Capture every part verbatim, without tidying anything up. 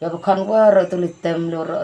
Ïa ba khon waroh tu li tem lo ro.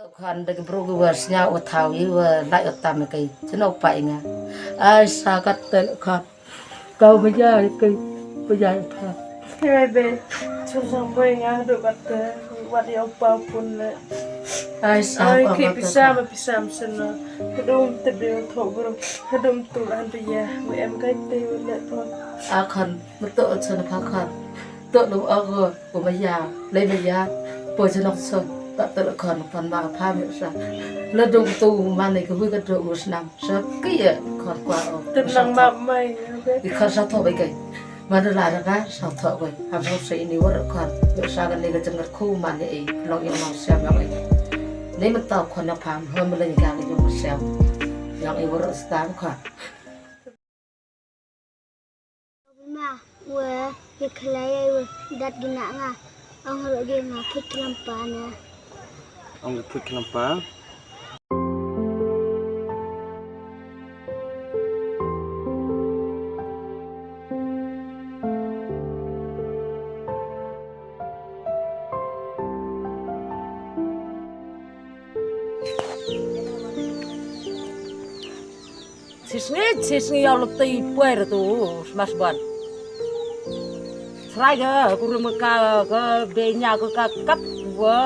To khon da ki bru ki wa sñiaw wa thaw i wa lait wa tam i kai. Chno pa i nga. Ai sa kat te khon. Kau ba ja i kai. Ba ja i thaw. Hai be. Chu sang boi nga du kat te. Wat ya pa pun le. Ai sa ai pa ki pisa ma pisa ma sen na. Hadum te be tho bru. Hadum tu han tu ya. Wa em kai te wa le tho. A khon. Ma to chno pa khon. To lo a go. Ko maya, lei maya, poi jnong so, ta ta la khon pan ma pha mi sa. La dong tu man ne ka hui ka do u snam. Sa ki e khon kwa o. Tun lang ma mai. I khon sa tho bai kai. Man la ra ka sa tho bai. Am so se ini war khon. Yo sa ka ne ka jngar khu man ne e long yo nong siam ya bai. Ne ma ta khon na pha, ho ma le ka ka yo siam. Yang i war stam khon. Ma, wa, ye khlai ye wa, dat gina nga, ang ro ge nga, phut lampa na. Ang phut lampa. Sisngi, sisngi ïa u lynti pwer tu smash ban. Srai ga kurum ka ka benya ka ka kap wa.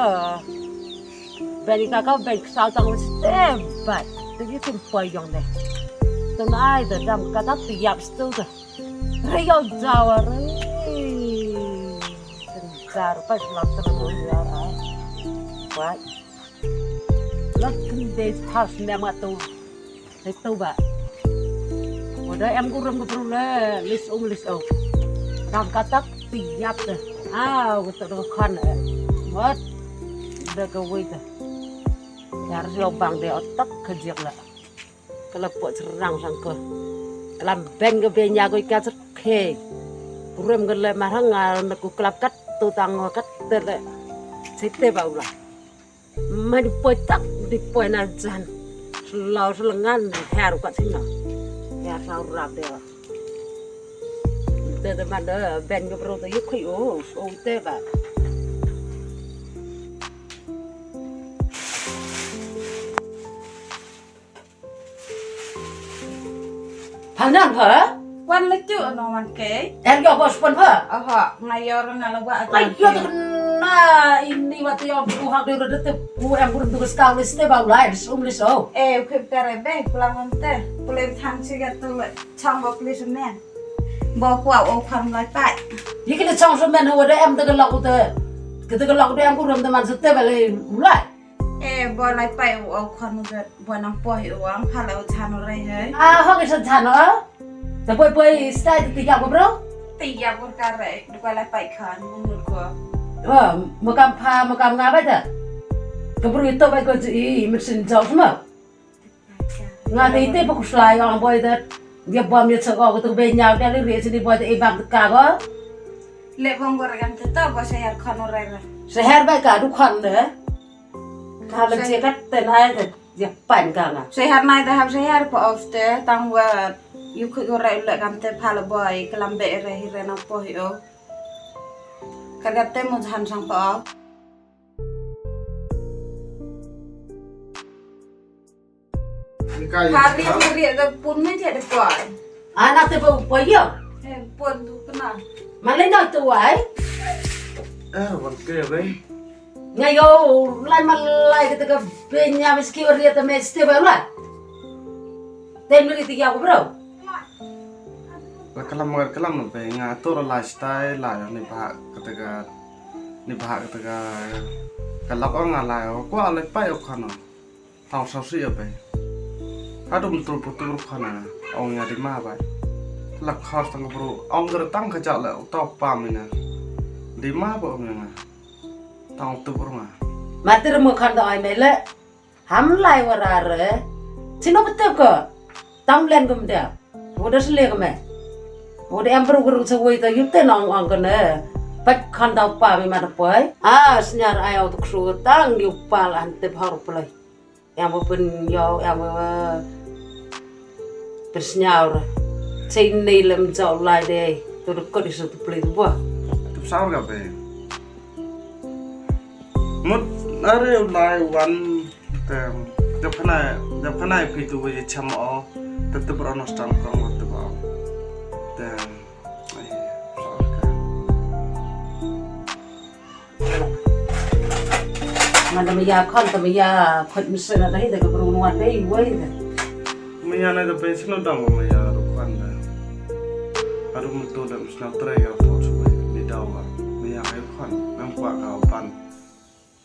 Benya ka ka ben ksal tang step bat. Tu gi tum pwer yong ne. Tu nai da dam ka ta tu yap stu da. Re yo jawa re. Sen jar pas lak terus ya. Wat. Lak kin de pas ne ma tu. Te to ba. Wada em kurum ka pru le lis um lis um. Tang katak ti yap te. Ah, wata da khon e. Wat. Da ka wei te. Yar sio bang de otak ka jiak la. Ka la po cherang sang ko. Ka la beng ka benya ko ka cher ke. Kurum ka le marang ngal na ku klap kat tu tang kat te le. Site ba ula. Ma di poi tak, di poi na jan. Selaw selengan, her kat sina. Her sa rap de. Te te man de, ben ke bro te yuk khui o, so te ba. Pha nang pha? Wan la ju no wan ke. Er yo bos pon pha. Aha, nga yor na la wa. Ai yo tu na ini wa tu yo bu hak de ro de te bu em bu tu ska list te ba lai sum list o. Eh, khip kare be pulang on te. Pule thang chi ga tu le chang ba please me. Bo kwa o kham lai pai. Yi kini chang so men ho de em te ga lok te. Ke te ga lok de em bu ram te man se te ba le lai. Eh, Bo lai pai u ong khon u gat bo nang poi u ong pha la u chan u rei hei. Ah, hok isa chan o. Te poi poi stai te tiga ko bro. Tiga por ka rei du ko lai pai khan mung lut ko. Wa, makam pha makam nga bai ta. Ka bro ito bai ko ji i min sin jauh semua. Nga te ite pa kuslai ong boi te. Dia bom dia chok ko tu be nyau dia li ri sini boi te ibang te ka ko. Le bong ko ragam te to bo seher khon u rei ra. Seher bai ka du khon de. Ka la je kat te nai te dia pan ka nga. Seher nai te hap seher pa of te tang wa yu khu ko rei le kam te pha la boi kelam be re hi re na po hi o. Ka gat te mo jan sang pa of. Hari hari ada pun ni tiada kuat. Anak te bau payah. Eh, pun tu kena. Malai nak tu ai. Eh, wan ke be. Nga yo lai malai kita ke benya meski ori te mesti bau lai. Tem ni tiga aku bro. La kalam ngar kalam no be nga to la stai la ni ba kata ka ni ba kata ka ka lak ong la ko ale pai o khana. Tang sa si ya be. Adum tur putur khana ong ya di ma ba. La khar tang bro ong ger tang ka ja la uta pa mina. Di ma ba ong nga. Tang tu bro nga. Matir mo khan da ai mele. Ham lai wara re. Sino betul ko. Tam len ko mede. Udah sele ko me. Udah em bro guru sewoi ta yute nong ong ko ne. Pet khan da pa mi ma da poi. Ah, snyar ai au tu ksu tang yu pal an te bhar plai. Em bo pen yo em bo pen snyar. Sei nei lem jau lai de. Tu de kot isu tu plai tu bo. Tu saur ka be. Mut are u lai wan te jab khana jab khana phi tu ye cham o te te bro no stam kong wa te ba te ai sa ka. Mana me ya khon te me ya khon me se na dai de ka bro no wa dai wai de. Me ya na de pe sino dang me ya ru khon de. Aru mut to de sna tre ya to so ni dawa me ya ai khon nang kwa ka pan.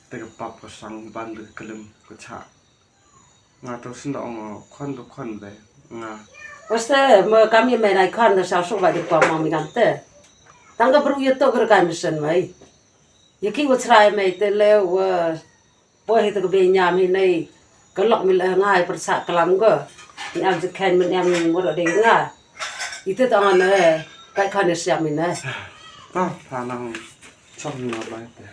Te ka pap ka sang ban de ka klim ka cha. Nga to sin da ong khon do khon be nga. Oste me kam ye me nai khon da sa so ba de kwa ma mi ngam te. Tang ka bru ye to ka ka mission mai. Ye ki wa chrai mai te le wa bo hi te ka be nyam hi nei. Ka lok mi le ngai per sa kalam go. Ni am je khen men am mo de nga. Ite ta ne kai khon ne siam mi ne. Ta ta nang. Chok ni ma bai te.